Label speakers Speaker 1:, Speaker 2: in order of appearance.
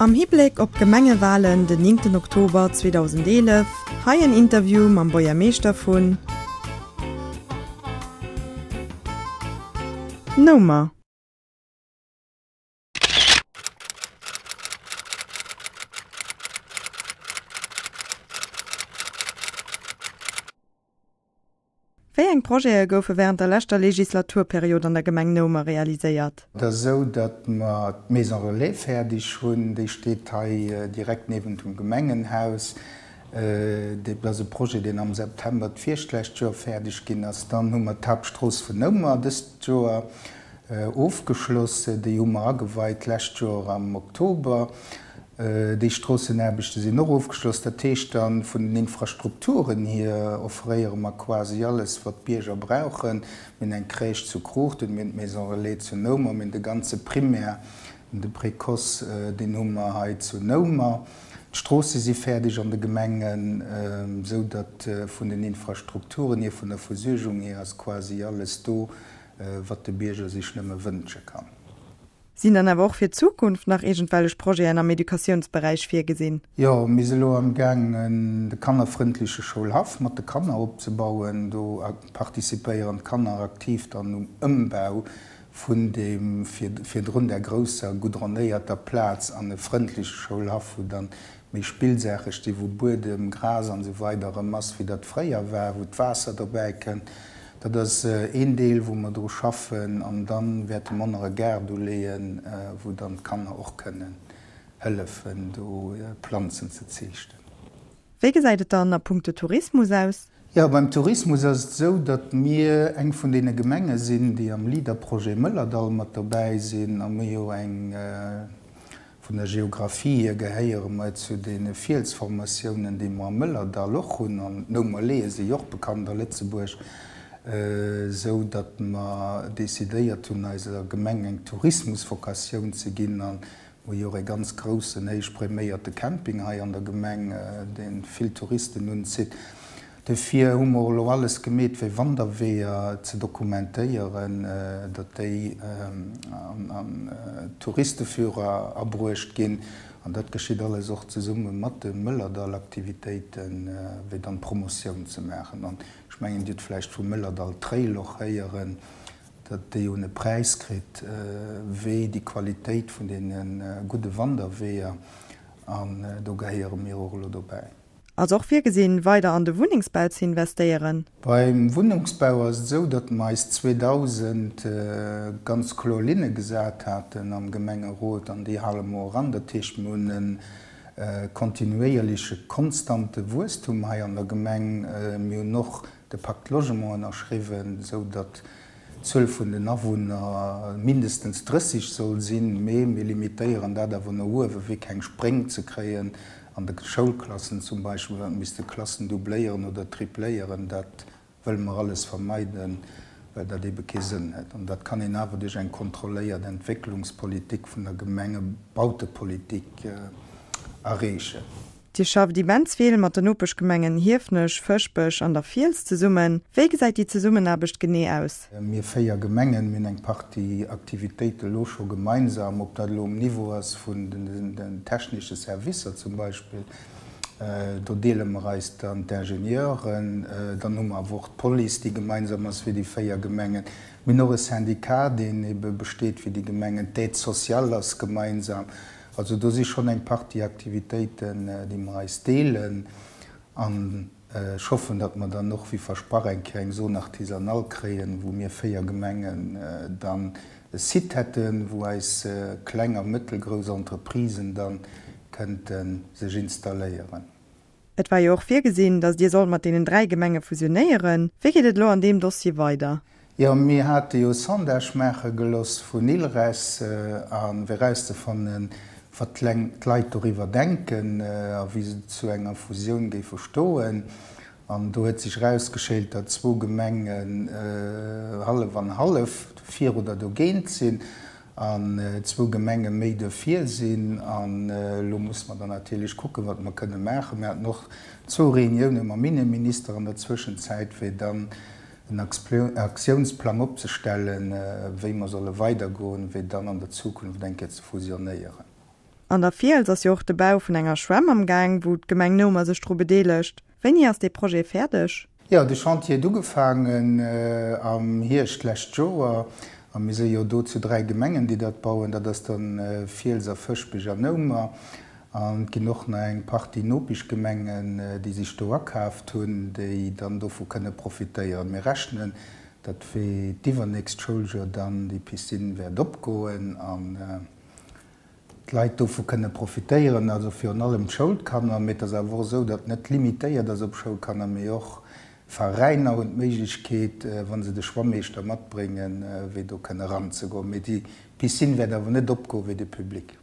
Speaker 1: Am Hibléck op d'Gemengewalen den 9 Oktober 2011, hei en Interview mam Buergermeeschter vun Noumer. Wéi eng Projete goufe wärend der leschter Legislaturperiod an der Gemeng Noumer realiséiert?
Speaker 2: Et ass esou, datt mer d'Maison Relais fäerdeg hunn. Déi steet hei direkt niewent dem Gemengenhaus. Dat ass e Projet, deen am September d'virgtlescht Joer fäerdeg ginn ass. Dann hu mer d'Haaptstrooss vun Noumer dëst Joer ofgeschloss. Déi hu mer ageweit d'lescht Joer am Oktober. Déi Stroossenaarbechte sinn och ofgeschloss. Dat heescht dann, vun den Infrastrukturen hier offréiere mer quasi alles, wat d'Bierger brauchen. Mir hunn eng Crèche zu Kruuchten, mir hunn d'Maison Relais zu Noumer, mir hunn de ganze Primaire, de Précoce, deen hu mer hei zu Noumer. D'Stroosse si fäerdeg an de Gemengen, esou datt vun den Infrastrukturen hier, vun der Versuergung hier ass quasi alles do, wat de Bierger sech nëmme wënsche kann.
Speaker 1: Sinn dann awer och fir d'Zukunft nach iergendwellech Projeten am Educatiounsberäich virgesinn?
Speaker 2: Jo, mir si elo am gaangen de kannerfrëndleche Schoulhaff mat de Kanner opzebauen. Do participéieren d'Kanner aktiv dann um Ëmbau vun deem virdrun där grousser goudronnéierter Plaz an e frëndleche Schoulhaff, wou dann méi Spillsaache sti wou Buedem, Gras an esou weider erëm ass wéi dat fréier war, wou d'Waasser dobäi kënnt. Dat ass een Deel wou mer dru schaffen an dann wäerte mer och nach e Gaart uleeën, wou dann d'Kanner och kënnen hëllefen do Planzen ze ziichten.
Speaker 1: Wéi gesäit et dann a punkto Tourismus aus?
Speaker 2: Jo, beim Tourismus ass et esou, datt mir eng vun deene Gemenge sinn, déi am Leader-Projet Mëllerdall mat dobäi sinn a mir jo eng, Vun der Geographie hier gehéiere mer zu de Fielsformatiounen, déi mer am Mëllerdall och hunn, an d'Noumer Leeë si jo och bekannt a Lëtzebuerg, esou datt mer decidéiert hunn, eiser Gemeng eng Tourismusvocatioun ze ginn. A mer hu jo och e ganz groussen, héich präméierte Camping hei an der Gemeng, dee vill Touristen unzitt. Dofir hu mer elo alles gemeet fir Wanderweeër ze dokumentéieren, datt déi an Touristeführer abruecht ginn. An dat geschitt alles och zesumme mat de Mëllerdall-Aktivitéiten, wéi dann d'Promotioun ze maachen. An ech mengen, Dir hutt vläicht vum Mëllerdall Trail och héieren, datt déi hunn e Präis kritt, wéi déi Qualitéit vun deene gudde Wanderweeër. An do gehéiere mir och elo dobäi.
Speaker 1: Ass och virgesinn, weider an de Wunnengsbau ze investéieren?
Speaker 2: Beim Wunnungsbau ass et esou, datt mer eis 2000 ganz kloer Linne gesat haten am Gemengerot an déi hale mer och an. Dat heescht, mir hunn e kontinuéierleche, konstante Wuesstum hei an der Gemeng. Mir hunn och de Pacte Logement ënnerschriwwen, esou datt d'Zuel vun den Awunner mindestens 30 soll sinn, mee mir limitéieren dat awer no uewe fir keng Spréng ze kréien An de Schoulklassen zum Beispill, well misste Klassen doubléieren oder tripléieren, dat wëlle mer alles vermeiden, well dat ebe kee Sënn huet. An dat kann een awer duerch eng kontrolléiert Entwécklungspolitik vun der Gemengebautepolitik erreechen.
Speaker 1: Dir schafft immens vill mat den Nopeschgemengen Hiefenech, Fëschbech an der Fiels zesummen. Wéi gesäit déi Zesummenaarbecht genee aus?
Speaker 2: Mir 4 Gemengen, mir hunn eng Partie Aktivitéite elo scho gemeinsam, ob dat elo um Niveau ass vun den technesche Servicer zum Beispill, do deele mer eis dann d'Ingenieuren, dann hu mer awer och d'Police, déi gemeinsam ass fir déi 4 Gemengen. Mir hunn och e Syndicat, deen ebe besteet fir déi Gemengen, d'Aide sociale ass gemeinsam. Also do si schonn eng Partie Aktivitéiten, déi mer eis deelen. An Ech hoffen, datt mer dann och, wéi versprach, eng Kéier eng Zone artisanale kréien, wou mir 4 Gemengen dann e Site hätten, wou eis kleng a mëttelgrouss Entreprisen da kënnte sech installéieren.
Speaker 1: Et war jo och virgesinn, datt Dir sollt mat deenen 3 Gemenge fusionéieren. Wéi geet et elo an deem Dossier weider?
Speaker 2: Jo, mir hate jo e Sondage maache geloss vun ILRES, a fir erauszefannen, wat d'Leit doriwwer denken a wéi se zu enger Fusioun géife stoen. An do huet sech erausgeschéilt, datt zwou Gemengen hallef an hallef fir oder dogéint sinn an zwou Gemenge méi dofir sinn. An elo musse mer dann natierlech kucken, wat mer kënne maachen. Mir haten och zwou Reunioune mam Inneminister an der Zwëschenzäit, fir dann en Aktiounsplang opzestellen, wéi mer solle weidergoen, wéi dann an der Zukunft eng Kéier ze fusionéieren.
Speaker 1: An der Fiels ass jo och de Bau vun enger Schwämm am Gaang, wou d'Gemeng Noumer sech dru bedeelegt. Wéini ass dee Projet fäerdeg?
Speaker 2: Jo, de Chantier huet ugefaangen am Hierscht d'lescht Joer a mir si jo do zu 3 Gemengen, déi dat bauen. Dat ass dann Fiels a Fëschbech an Noumer. An et ginn och nach eng Partie Nopeschgemengen, déi sech do akaaft hunn, déi dann dovu kënne profitéieren. Mir rechnen, datt wéi d'iwwernächst Schouljoer dann déi Piscine wäert opgoen an d'Leit dovu kënne profitéieren, also virun allem d'Schoulkanner, mee et ass awer och esou, datt net limitéiert ass op Schoulkanner, mee och Veräiner hunn d'Méiglechkeet, wa se de Schwammeeschter matbréngen, wéi do kënne eranzegoen. Mee déi Piscine wäert awer net opgoe wéi de Public.